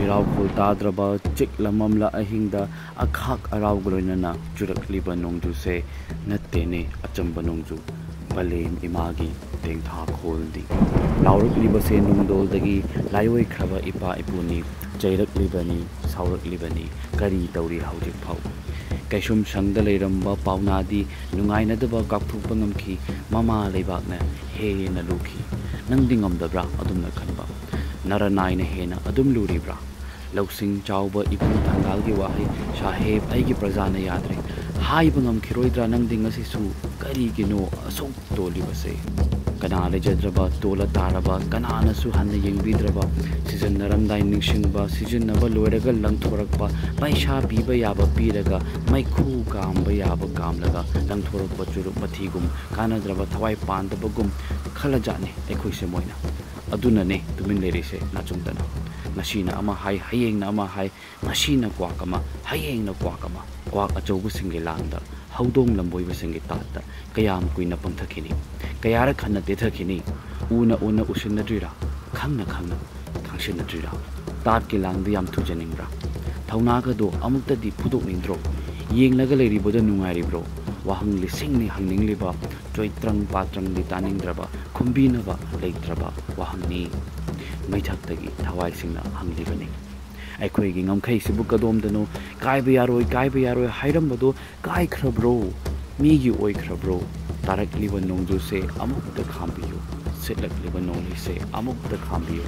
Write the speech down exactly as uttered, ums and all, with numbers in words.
ꯏꯔꯥꯎꯈꯣꯜ ꯇꯥꯗ꯭ꯔꯕ ꯆꯤꯛꯂ ꯃꯝꯂ ꯑꯍꯤꯡꯗ ꯑꯈꯥꯛ ꯑꯔꯥꯎꯒ ꯂꯣꯏꯅꯅ ꯆꯨꯔꯛꯂꯤꯕ ꯅꯣꯡꯖꯨꯁꯦ ꯅꯠꯇꯦꯅꯦ ꯑꯆꯝꯕ ꯅꯣꯡꯖꯨ, ꯕꯂꯦꯝ ꯏꯃꯥꯒꯤ ꯇꯦꯡꯊꯥꯈꯣꯜꯅꯤ꯫ ꯂꯥꯎꯔꯛꯂꯤꯕꯁꯦ ꯅꯨꯡꯗꯣꯜꯗꯒꯤ ꯂꯥꯏꯑꯣꯏꯈ꯭ꯔꯕ ꯏꯄꯥ ꯏꯄꯨꯅꯤ꯫ ꯆꯩꯔꯛꯂꯤꯕꯅꯤ, ꯁꯥꯎꯔꯛꯂꯤꯕꯅꯤ, ꯀꯔꯤ ꯇꯧꯔꯤ ꯍꯧꯖꯤꯛ ꯐꯥꯎ? ꯀꯩꯁꯨꯝ ꯁꯪꯗ ꯂꯩꯔꯝꯕ ꯄꯥꯎꯅꯥꯗꯤ ꯅꯨꯡꯉꯥꯏꯅꯗꯕ ꯀꯥꯞꯊꯣꯛꯄ ꯉꯝꯈꯤ꯫ ꯃꯃꯥ ꯂꯩꯕꯥꯛꯅ ꯍꯦꯟꯅ ꯂꯨꯈꯤ꯫ ꯅꯪꯗꯤ ꯉꯝꯗꯕ꯭ꯔꯥ ꯑꯗꯨꯝꯅ ꯈꯟꯕ? ꯅꯔ ꯅꯥꯏꯅ ꯍꯦꯟꯅ ꯑꯗꯨꯝ ꯂꯨꯔꯤꯕ꯭ꯔꯥ? ꯂꯧꯁꯤꯡ ꯆꯥꯎꯕ ꯏꯄꯨ ꯊꯪꯒꯥꯜꯒꯤ ꯋꯥꯍꯩ, "ꯁꯥꯍꯦꯕ, ꯑꯩꯒꯤ ꯄ꯭ꯔꯖꯥꯅ ꯌꯥꯗ꯭ꯔꯦ" ꯍꯥꯏꯕ ꯉꯝꯈꯤꯔꯣꯏꯗ꯭ꯔꯥ ꯅꯪꯗꯤ ꯉꯁꯤꯁꯨ? ꯀꯔꯤꯒꯤꯅꯣ ꯑꯁꯨꯛ ꯇꯣꯜꯂꯤꯕꯁꯦ? ꯀꯅꯥ ꯂꯩꯖꯗ꯭ꯔꯕ, ꯇꯣꯜꯂ ꯇꯥꯔꯕ, ꯀꯅꯥꯅꯁꯨ ꯍꯟꯅ ꯌꯦꯡꯕꯤꯗ꯭ꯔꯕ, ꯁꯤꯖꯤꯟꯅꯔꯝꯗꯥꯏ ꯅꯤꯡꯁꯤꯡꯕ, ꯁꯤꯖꯤꯟꯅꯕ ꯂꯣꯏꯔꯒ ꯂꯪꯊꯣꯔꯛꯄ, ꯄꯩꯁꯥ ꯄꯤꯕ ꯌꯥꯕ ꯄꯤꯔꯒ ꯃꯩꯈꯨ ꯀꯥꯝꯕ ꯌꯥꯕ ꯀꯥꯝꯂꯒ ꯂꯪꯊꯣꯔꯛꯄ ꯆꯨꯔꯨꯞ ꯃꯊꯤꯒꯨꯝ, ꯀꯥꯟꯅꯗ꯭ꯔꯕ, ꯊꯋꯥꯏ ꯄꯥꯟꯗꯕꯒꯨꯝ ꯈꯜꯂꯖꯥꯠꯅꯤ ꯑꯩꯈꯣꯏꯁꯦ ꯃꯣꯏꯅ꯫ ꯑꯗꯨꯅꯅꯦ ꯇꯨꯃꯤꯟ ꯂꯩꯔꯤꯁꯦ ꯅꯥꯆꯨꯝꯗꯅ꯫ ꯉꯁꯤꯅ ꯑꯃ ꯍꯥꯏ, ꯍꯌꯦꯡꯅ ꯑꯃ ꯍꯥꯏ, ꯉꯁꯤꯅ ꯀ꯭ꯋꯥꯛ ꯑꯃ, ꯍꯌꯦꯡꯅ ꯀ꯭ꯋꯥꯛ ꯑꯃ꯫ ꯀ꯭ꯋꯥꯛ ꯑꯆꯧꯕꯁꯤꯡꯒꯤ ꯂꯥꯡꯗ, ꯍꯧꯗꯣꯡ ꯂꯝꯕꯣꯏꯕꯁꯤꯡꯒꯤ ꯇꯥꯠꯇ ꯀꯌꯥꯝ ꯀꯨꯏꯅ ꯄꯪꯊꯈꯤꯅꯤ? ꯀꯌꯥꯔꯛ ꯍꯟꯅ ꯇꯦꯊꯈꯤꯅꯤ? ꯎꯅ ꯎꯅ ꯎꯁꯤꯟꯅꯗ꯭ꯔꯤꯔꯥ? ꯈꯪꯅ ꯈꯪꯅ ꯈꯪꯁꯤꯟꯅꯗ꯭ꯔꯤꯔꯥ? ꯇꯥꯠꯀꯤ ꯂꯥꯡꯗ ꯌꯥꯝ ꯊꯨꯖꯅꯤꯡꯕ꯭ꯔꯥ? ꯊꯧꯅꯥꯒꯗꯣ ꯑꯃꯨꯛꯇꯗꯤ ꯐꯨꯗꯣꯛꯅꯤꯡꯗ꯭ꯔꯣ? ꯌꯦꯡꯂꯒ ꯂꯩꯔꯤꯕꯗꯣ ꯅꯨꯡꯉꯥꯏꯔꯤꯕ꯭ꯔꯣ? ꯋꯥꯍꯪ ꯂꯤꯁꯤꯡꯅꯤ ꯍꯪꯅꯤꯡꯂꯤꯕ, ꯆꯣꯏꯇ꯭ꯔꯪ ꯄꯥꯇ꯭ꯔꯪꯗꯤ ꯇꯥꯅꯤꯡꯗ꯭ꯔꯕ, ꯈꯨꯝꯕꯤꯅꯕ ꯂꯩꯇ꯭ꯔꯕ ꯋꯥꯍꯪꯅꯤ꯫ ꯃꯩꯊꯛꯇꯒꯤ ꯊꯋꯥꯏꯁꯤꯡꯅ ꯍꯪꯂꯤꯕꯅꯤ꯫ ꯑꯩꯈꯣꯏꯒꯤ ꯉꯝꯈꯩꯁꯤꯕꯨ ꯀꯗꯣꯝꯗꯅꯣ? ꯀꯥꯏꯕ ꯌꯥꯔꯣꯏ, ꯀꯥꯏꯕ ꯌꯥꯔꯣꯏ ꯍꯥꯏꯔꯝꯕꯗꯣ ꯀꯥꯏꯈ꯭ꯔꯕ꯭ꯔꯣ? ꯃꯤꯒꯤ ꯑꯣꯏꯈ꯭ꯔꯕ꯭ꯔꯣ? ꯇꯥꯔꯛꯂꯤꯕ ꯅꯣꯡꯖꯨꯁꯦ ꯑꯃꯨꯛꯇ ꯈꯥꯝꯕꯤꯌꯨ, ꯁꯤꯠꯂꯛꯂꯤꯕ ꯅꯣꯡꯂꯩꯁꯦ ꯑꯃꯨꯛꯇ ꯈꯥꯝꯕꯤꯌꯨ꯫